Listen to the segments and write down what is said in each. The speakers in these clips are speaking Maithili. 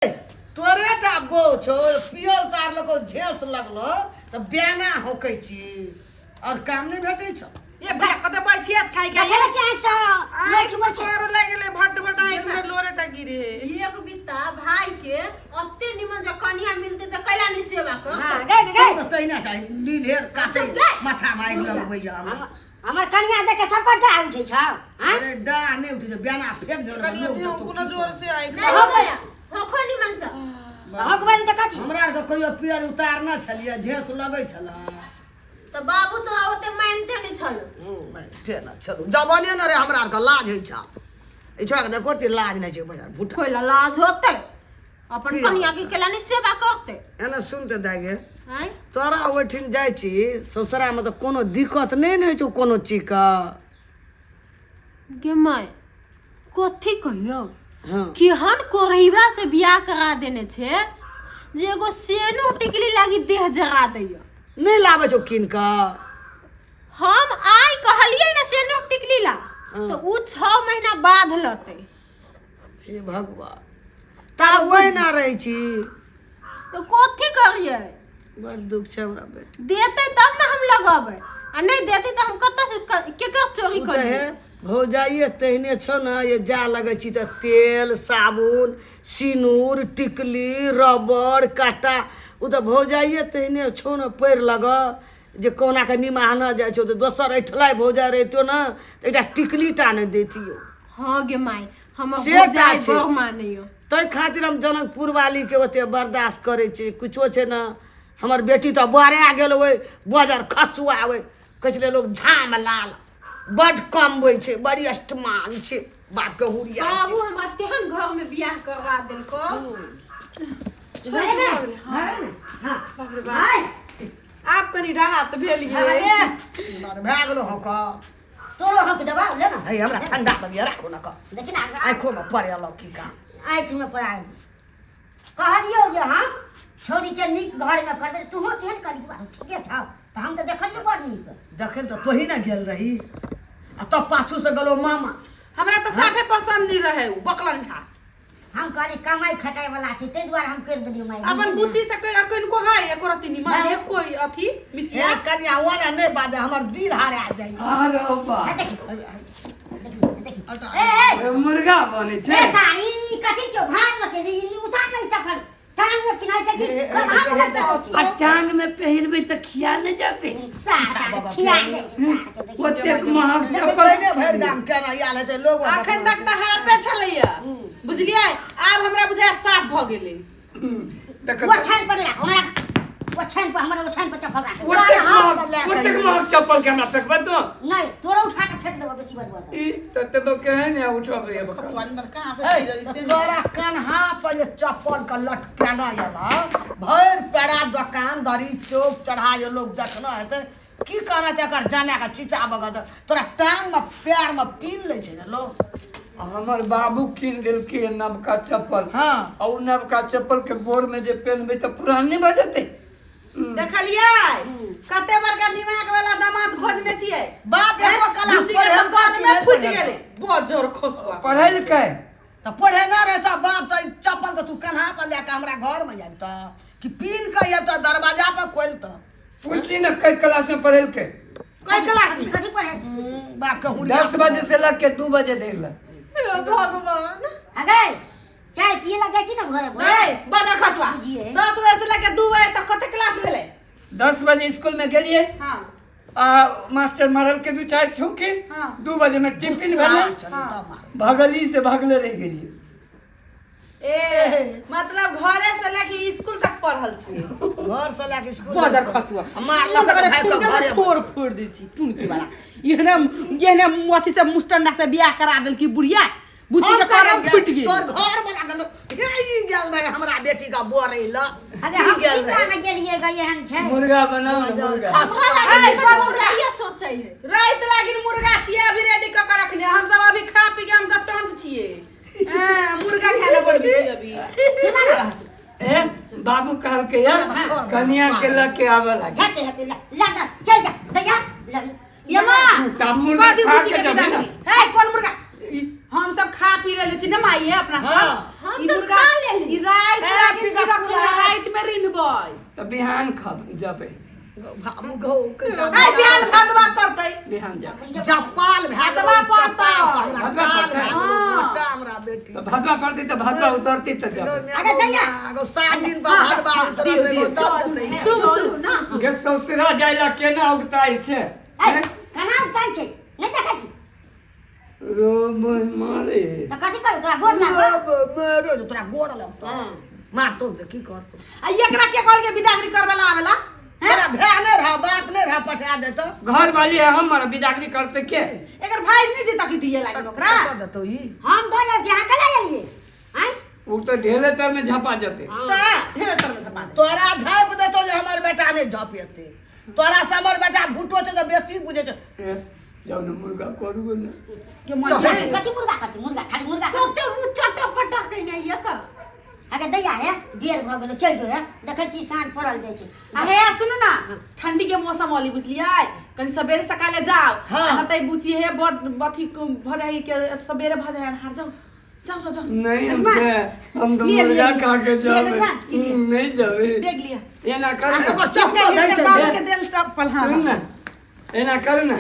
तोरे टा बो छौ पियल तार लको झेस लगलो तऽ बेना होकै छी और काम नहि भेटै छौ। ये भैया कते पैछियत खाइ खाइ देखले छी आँखि सँ आँखि में चोर लागि गेलै भट भट आँखि में लोरे टा गिरे। एक बित्ता भाई के अते निमन जे कनिया मिलते त कैला नहीं सेवा कर। हां गए गए तऽ तहिना चाही नील काटे माथा में आगि लगबैया हमरा। हमर कनिया देख के सबके डाह उठै छौ। हां अरे डाह नहि उठै छै बेना फेंक देलक कनिया लोग दियो देखतौ कोनो की जोर से आँखि नहीं हो गया होखो निमन से हक बन त कथी हमरा आरके कहियो पियर उतारने छलियै झेस लगै छलै। त बाबू तो ओते मानते नहीं छल। मानिते न छलु जवाने न रे हमरा आरके लाज होइ छ। ई छोड़ा के देखो लाज नहि छै बजार भूटा कोइला लाज होते अपन की कनिया के केला नहीं सेवा करते। एना सुन तऽ दाइ गे आँय तोरा ओहिठाम जाइ छी ससुरामे तऽ कोनो दिक्कत नहि ने होइ छौ कोनो चीजके। गे माय कथी कहियो हँ केहन कोरैबा से बियाह करा देने छे जे एगो सेनो टिकली लागी देह जरा दैया। नहि लाबै छौ कीन कऽ? हम आइ कहलियै ने सेनो टिकली ला तो उ 6 महीना बाद लतै। हे भगवान तब ओहिना रहै छी तो कथी करियै? बड़ दुख छै हमरा बेटी। देतै तब ने हम लगबै आ नहि देतै तऽ हम कतऽ से केकर चोरी ओ तऽ करियै? हे भौजाइए तेहने छौ ने ये जा लगै छी तऽ तेल साबुन सिनूर टिकली रबड़ काँटा ओ तऽ भौजाइए तेहने छौ ने पैर लग जे कहुना कऽ निमाहने जाइ छौ तऽ दोसर ऐठलाइ भौजाइ रहितौ ने तऽ एकटा टिकली टा नहि दैतियौ। हँ गे माय हमर से टा भौजाइ छै। बड़ मानैयो। ताहि खातिर हम जनकपुर वालीके ओते बर्दाश्त करै छी। किछो छै ने हमर बेटी तऽ बड़ा गेल ओहि बजर खसुआ ओहि कहै छलै लोक झाम लाल बड कमबै छै बड़ी अष्टमान छै बापके हुरिया छै। बाबू हमरा तेहन घर में बियाह करवा देलको। हां बाप रे बाप आब कनी राहत भेल ये। भए गेलो हौ कऽ तोरो हक दबा ले ना। हे हमरा ठंडा बलिया राखो न कऽ लेकिन आँखो में पड़े लौ की का आँखि में पड़ा कहलियौ जे हम छौड़ी के नीक घर में करबै तूहो केहन करी ठीके छौ तऽ हम तऽ देखलियौ बड़ नीक। देखल तऽ तोही ने गेल रही आ तब पाछू से गेलो मामा। हमरा तऽ साफे पसंद नहीं रहे उ बकलंठा। हम कहली कमाई खटाई वाला छै ताहि दुआरे हम करि देलियौ माय। अपन बुची से कहि कनिको है एको रत्ती निमन नहीं। एको अथी मिसिया ए कनिया ओना नहि बाजे हमर दिल हारा जाइ। अरे बा देखी देखी देखी ए ए मुर्गा बनै छै। ए सारी कथी छौ भाग लके नी उतार नहीं चप्पल टांग में पिन्हाइ छै कि कहाँ में लगतै? आ टांग में पहिरबै तऽ खिया नहि जेतै। सार खिया जाइ छै सार के देखी। ओतेक महग चप्पल पहिने भरि गाम केना आयल हेतै लोग अखन तक तऽ हाफे छलैया बुझलियै आब हमरा बुझाय साफ भऽ गेलै। देख ओछाइन पर राख हमरा ओछाइन पर हमरा ओछाइन पर चप्पल राख। ओतेक महग ओतेक महग चप्पल के हमरा फेकबै तू? नहीं तोरा उठा के फेंक देबो बेसी बजबो तऽ। ई तऽ तब केहन है उठबै है बकरा। खसुआ निमन कहाँ से चलि रहल छै? तोरा कन्हा पर जे चप्पल के लटकेना एला भरि पेड़ा दोकान दरी चौक चढ़ा जे लोग देखना हेतै की कहना छै एकर जाने के चिचा बगत तोरा टांग में पैर में पीन लै छै ने लोग। हमर बाबू कीन देलकै नवका चप्पल। हाँ। आ उ नवका चप्पल के गोर में जे पेनबै तऽ पुरान नहि भऽ जेतै? देखलियै कते बड़का दिमाग वाला दामाद खोजने छियै। बाप एको क्लास घुसी के पढ़े दुकान में फूटि गेलै बजर खसुआ। पढ़ेलकै तऽ पढ़े ना रहता बाप तऽ ई चप्पल के तू कन्हा पर लए के हमरा घर में आबितऽ कि पीन के अबितऽ दरवाजा पर खोलतऽ। पूछी ने कई क्लास में पढ़ेलकै? कई क्लास में? कथी पढ़े? बाप के हुरिया 10 बजे से लग के 2 बजे देख ले। हे भगवान। अगे चाय पिए ला जाइ छी ने घरे भोरे? नहीं बजर खसुआ। बुझिए। 10 बजे से लेके 2 बजे तक कते क्लास भेलै? 10 बजे स्कूल में गेलियै। हाँ। आ मास्टर मारल के 2-4 छौकी। हाँ। 2 बजे में टिफिन भेलै। भगली से भगले रह गेलियै। ए मतलब घरे से लेके स्कूल तक पढ़ल छियै। घर से लेके स्कूल बजर खसुआ। मारलक तऽ भागि कऽ घरे फोड़ फोड़ दै छी टुनकी वाला। एहने एहने अथी से मुस्टंडा से बियाह करा देलकी बुढ़िया बुच्ची के करम फूटि गेल। तोर घर वाला गेल हे ई गेल रहे हमरा बेटी के बोरै ल। अरे ई हम गेल की रहे। कान गेलियै गए हम छै। मुर्गा बनाउ ने मुर्गा। भौजाइए सोचै है। राति लागिन मुर्गा छियै अभी रेडी कऽ के रखने हम सब अभी खा पी के हम सब टंच छियै। मुर्गा खाय लए बनबै छियै अभी। ए बाबू कहलकै या कनिया के लऽ के आबऽ लागे। हेतै हेतै ला ला ला, चल जा दैया ला। ये माँ तब मुर्गा कदी खा बुच्ची के के जेबै विदा ने। करी। हे कोन मुर्गा? हम सब खा पी लेले छी ने माई अपना सब। हाँ। हम ई सब मुर्गा खा लेली। ई राति खा राति पी छी कऽ रखले, पूरा। राति में रिनबै। तऽ बिहान खब जबै। गौ के ए बिहान खदवा पड़तै। बिहान जबै। जपाल भए गेलौ। भादवा पड़तौ। कपार पर हमरा भादवा काल पड़तै। भए गेलौ। हाँ। मोटा हमरा बेटी। तऽ भादवा पड़तै तऽ भादवा उतरतै तऽ जबै। अरे दैया। एगो 7 दिन पर भादवा उतरत, एगो तब जतै। शुभ शुभ। गे ससुरा जाय ला केना उगताइ छै? ए, केना उगताइ छै? नहि देखै छी? रो मारे। तऽ कथी करू? तोरा गोर लागल। मेरो तोरा गोर लगतौ, मारतौ ने, की करतौ? आ एकरा के कहल के बिदागरी करबला आवेला? तोरा भाय नहि रह, बाप नहि रह, पठा देतौ। घर वाली है हमर, बिदागरी करते के? एकर भाई नहीं जीता की दिए लागे ओकरा। सका देतौ ई। हम दऽ जाउ कि अहाँ केना लेलियै आँय? उ तऽ ढेले तर में झपा जेतै। तऽ ढेर तर में छपा दे। तोरा झाँपि देतौ जे हमर बेटा नहि झपेतै। तोरा से हमर बेटा भूटो छै तऽ बेसी बुझै छै। ए, जाउ ने मुर्गा करू ने। के मन चल। कथी कथी मुर्गा? कथी मुर्गा? खाली मुर्गा करू। कते मुँह चटा पटा कइने ये का। अगे दैया हे, बेर भऽ गेलै, चलि जो हे। देखै छी साँझ पड़ल जाइ छै। आ हे सुनू ना, ठंडी के मौसम वाली बुझलियै, कनी सवेरे सकाले जाओ। हाँ। आ त बुची हे बड़ अथी भऽ जाइ के सवेरे भऽ जाइ हार। जाओ जाओ जाओ जाओ। नहीं हम नजमा, से हम तो लिए, मुर्गा लिए, खा के लिए, जाबे। नजमा, ई लिए। नहीं जाबे। बैग लिया। एना कर ने। एगो चप्पल दै छै। बाबू के देल चप्पल, हाँ। सुन ने, एना कर ने,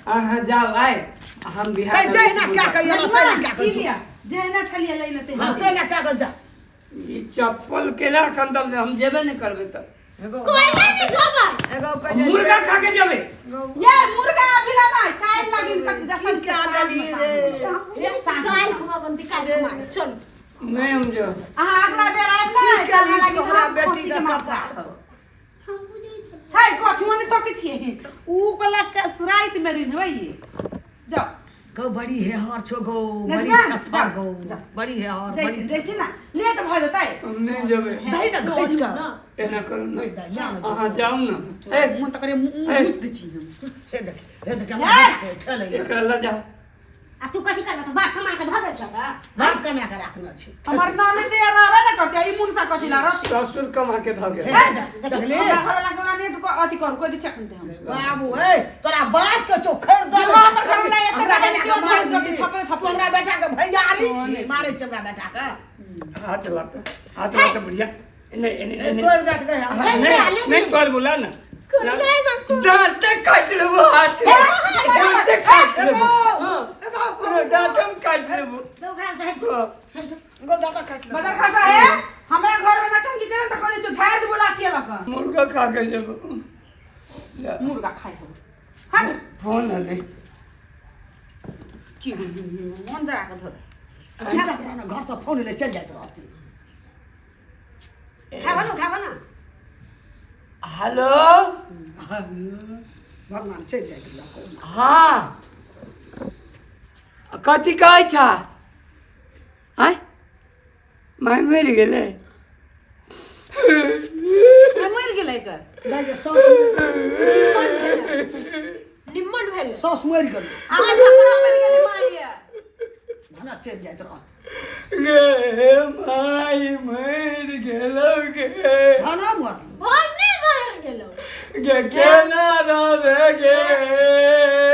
अहाँ जाओ आए, हम बिहार। कहि जाइ ना क्या कहियो। नजमा, क्या ई कहियो? लिया, जेहना छलियै लैने तेहने। हाँ, से ना क्या कह जा। ई चप्पल केला खंदल, हम जेबे नहीं करबे तब। एगो कोई नहीं जाबै। एगो कह जा। मुर्गा खा के जेबे। ये मुर्गा अभी ला नहीं काल लागिन कत जसन। क्या देली रे? काल खुमा बनती, काल खुमा चल। नहीं हम जो अहाँ अगला बेर आयब ने की तऽ अहाँ केली लागिन तोहरा हम बेटी खस्सी के के मांस कपड़ा? राखब। है कथी मने तकै छियै? ऊ वाला राति में रिनबै ये, जाओ। गौ बड़ी हेहर छौ गौ, बड़ी नजमा, खत्थर जा, गौ। जा। बड़ी हेहर, बड़ी। जैथिन जैथिन ना, लेट भऽ जेतै। हम नहीं जेबे। दही ने घीच कऽ। एना करू ने। ला ने। अहाँ जाउ ने, ए। मन तऽ करे मुँह घुस दै छी हम। हे देख, हे देख। ए! चलै। एकरा लऽ जाउ। आ तू कथी करबह? तऽ बाप कमा कऽ धऽ दै छह तऽ। बाप कमा के राखने छी। हमर ननद दे रहबे ने करतै, ई मुनसा कथी ला रहतै? ससुर कमा के धऽ गेल। हे देखली। हमरा घरवाला के ओना नेट को अथी करू, कोइ दिक्कत नहीं हम। बाबू ए, तोरा बाप के चोखर दे। देखो, हमर घरवाला एते हमरा रहै बेटा केओ के धरि मारबही। सकै, थपड़े थपड़े। तू हमरा बेटा के भैयारी छी, मारै छै हमरा बेटा के। हाथ लाते, हाथ लाते बुढ़िया, एने एने ए, एने। तोड़ देत गए हमरा। नहीं नहीं, तोड़ बोला ना, दांते काट लेबो, हाथ दांते काट लेबो। हाँ, दांते काट लेबो। तऽ ओकरा से हटि हाँ। गो दादा काट ले। बदर खासा है, हमरा घर में नटंकी करे तऽ कहै छौ झाड़ देबो लाठी लऽ कऽ। मुर्गा खा के जेबो। मुर्गा खाइ हो, हट। फोन अलै। की मन जरा कऽ धर। झगड़ा ना, घर से फोन ले चल जाइत रहती। उठाबऽ ने, उठाबऽ ने। हेलो। भगवान, चलि जाइत रह। हाँ, कथी कहै छ? आँय, माय मरि गेलै। मरि गेलै एकर। दाइ सास। निम्मन भेलै। सास मरि गेलै। अहाँ छपरा मरि गेलै माय। भना चलि जाइत रहत। गे माय, मरि गेलौ गे। भना मर। भाई नहीं मर गेलो। गे केना रहबे गे?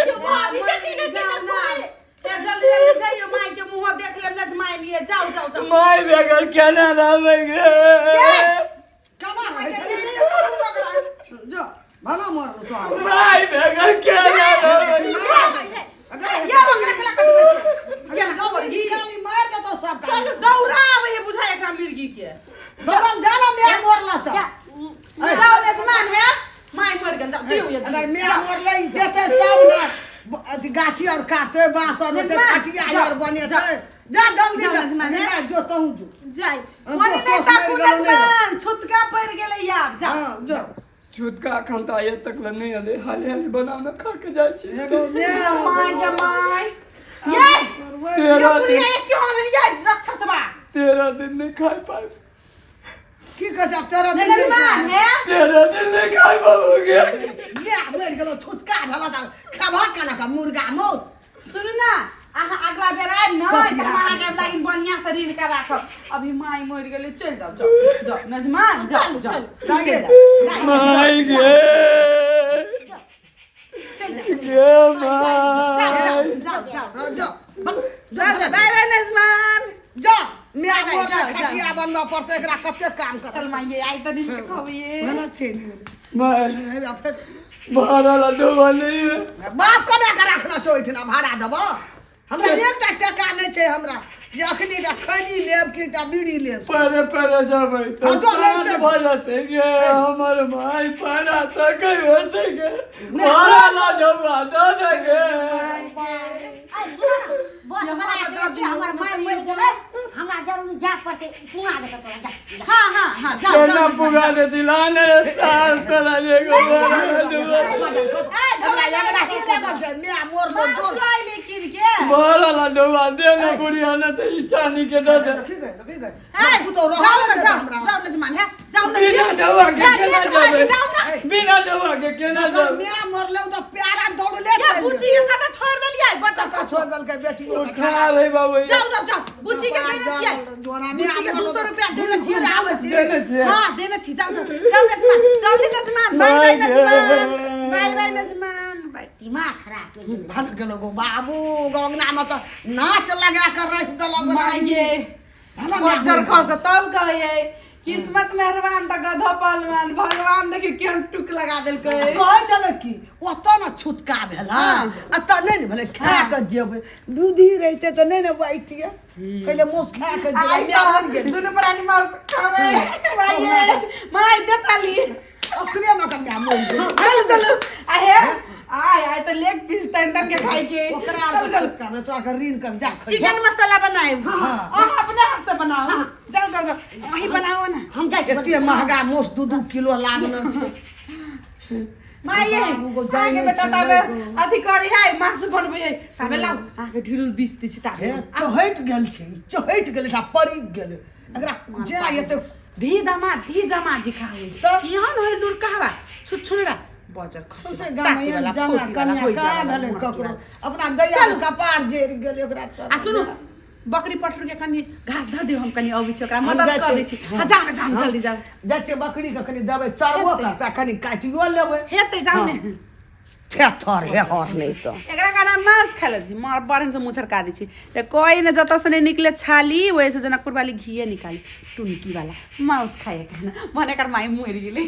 क्यों भाभी देखी ने केना कोई। ए, जल्दी जल्दी जाइयो, माय के मुँह देख लेब नजमाय लिए। जाओ जाओ जाओ। माय बगैर केना रहबे गे? केना रहै छै जो, भना मरलू तोहर। माय बगैर केना रहबे? ये ओकरा केला कथी कहै छै? अगर जाओ, निकाली मार देतौ सब काम। चलू, दौड़ा आबै है बुझाय एकरा मिर्गी के। दौड़ल जा ना, माय मरला तऽ। जा। जाओ नजमान है, माय मर गेल, जाओ दियौ ये। अगर माय मरले ई जेतै तब ने अथी गाछी और काटते, बाँस और रोपते, नजमान, खटिया जाओ, और बनेतै। जा जल्दी जाओ जा। नजमान, जा जो तहूँ जो। जाइ छी। हम मने तो नहीं सास ताकू मरि गेलौ, नहि नजमान, छुतका पड़ि गेलै यार, जाओ। हाँ, जो। छूतका अखन तऽ आइ तक ले नहि एलै, हाले हाले बना के खा के जाइ छी। एगो माय। My के my ये। 13 ये दिन। बुढ़िया ये क्यों नहीं ये राक्षसबा? 13 दिन नहि खाय पायब। की कहै छै आब 13 दिन नहि नजमान खाय। है। 13 दिन नहि खाय पाबो गे। माय मरि गेलौ, छुतका भेलौ तऽ खेबह केना कऽ मुर्गा मौस? सुनू ना, अहाँ अगला बेर आयब ने कथी? तऽ हम अहाँके लागिन बढ़िआँ से ऋण के राखब। अभी माय मरि गेलै, चलि जाउ जाउ जाउ नजमान, जाउ। चलू, जाउ। चलू। चलि जाउ। माय गे, गे माय। जाउ जाउ जाउ। हाँ, जो भग, जो बाय बाय नजमान। जा मैं बाय, मोर जाओ, जाओ। खटिया बंद पड़ते, एकरा कते काम कर चल माइये, आई तनी के कहबिए। ना चल। भाई हेरा फेर भाड़ा ला ढोआ नहीं है। बाप कमा के रखना छौ ओहिठिना, भाड़ा देबऽ हमरा? एकटा टका नहि छै हमरा जे अखनी एकटा खैनी लेब कि एकटा बीड़ी लेब। पैरे पैरे जाबै तो हाँ, जो साँझ लेते। भऽ जेतै गे हमर भाई, पैरा तऽ कहीं होतै गे। नहि, भाड़ा ला ढोआ दऽ दे गे। ऐ सुन ने, बस वाला के हमर माय मरि गेलै, हमरा जरूरी जाय पड़तै, सुना देतौ तोरा, जा जा। हाँ हाँ हाँ, जाओ। केना जाओ। पुगा दे दिलाने साल तोरा एगो भाड़ा ला ढोआ। हमरा एकरा की लागल छै माय मोर लो मांस जोर लाइले किन के। भाड़ा ला ढोआ दे ने बुढ़िया, ने तऽ ई चानी के दऽ दे। देखी गए, देखी गए। ए, पुतहु जाओ रहल ना, नहि जाओ। हमरा। जाओ नजमान, है जाओ ना। बिना ढोआ के जा, केना जा, जेबै? जाओ ना। बिना ढोआ के केना जेबै? माय मरले तऽ प्यारा दौड़ले क्या चलि बुच्ची गेल। के कतऽ छोड़ देलियै बच्चा? कतऽ छोड़ देलकै बेटियो के? उठा रे बाबू। जाओ जाओ जाओ, बुच्ची के देने छियै। बुच्ची के 200 रुपया देने छियै। आबै छी। देने छियै। हाँ, देने छी। जाओ जाओ जाओ नजमान, जल्दी नजमान। बाय बाय नजमान, बाय बाय नजमान, बाय। दिमाग खराब करि गेलै। भल गेलो गो बाबू, गंगना में तऽ नाच लगा कर रख देलक। माये भला माय। मज्जर खस तब कहियै किस्मत मेहरबान तऽ गधो पहलवान। भगवान देखियौ केहन टुक लगा देलकै। कहै छलै कि ओतऽ ने छुटका भेलै, एतऽ नहि ने भेलै। खा कऽ जेबै, दूधी रहितै तऽ नहि ने बैठियै। पहिले मासु खा कऽ जेबै। आइ माय मरि तऽ गेल। दुनू प्राणी मांस खाबै। माये, माय देताली। असरे में तऽ माय मरि गेल। चलू चलू, आ हे आय आय तऽ लेग पीस तन तन के खाइ के। ओकरा चलू आर चलू। छुटका भेलै, तोरा के ऋण कर जा खइहे। चिकन मसाला बनाए। हाँ। अहाँ अपने हाथ से बनाओ। जाओ जाओ जाओ, वही बनाओ ना। हम जाइ छी। एते महगा मासु 2-2 किलो लागल छै। माये बाबू को जाय आगे नहि बेटा छै, ताबे नहि कोनो। अथी करी है, मासु बनबै है ताबे। लाउ, अहाँके ढिरुल बीस दै छी ताबे। हे चहटि गेल छै, चहटि गेल, एकरा पड़ि गेल, एकरा जा एते। धी दमा धी जमा जी खावे। तब? केहन होय लुरकावा छुछुनरा बजर खसबा सौंसे गाम ताके वाला जमा फोकी वाला कन्या होई का जाय भेलै वाला। ककरो अपना दैया चलू। कपार जरि गेल ओकरा तर। आ सुनू, बकरी पठरू के कनि घास धऽ दियौ, हम कनि अबै छी, ओकरा हम मदद जाइ कऽ छी। दै छी। हाँ, जाउ ने, जाउ ने, जल्दी जाउ। जाइ छियै, बकरी के कनि देबै, चरबो करतै, कनि काटियो लेबै। हेतै, जाउ ने। थेथर हेहर नहि तऽ। एकरा कारण मांस खा लै छी, मार बरन से मुँह छड़का दै छी तऽ कोई ने जतऽ से नहीं निकले छाली, वैसे जनकपुर वाली घीए निकाली। टुनकी वाला मांस खाए के ना मन, एकर माई मरि गेलै।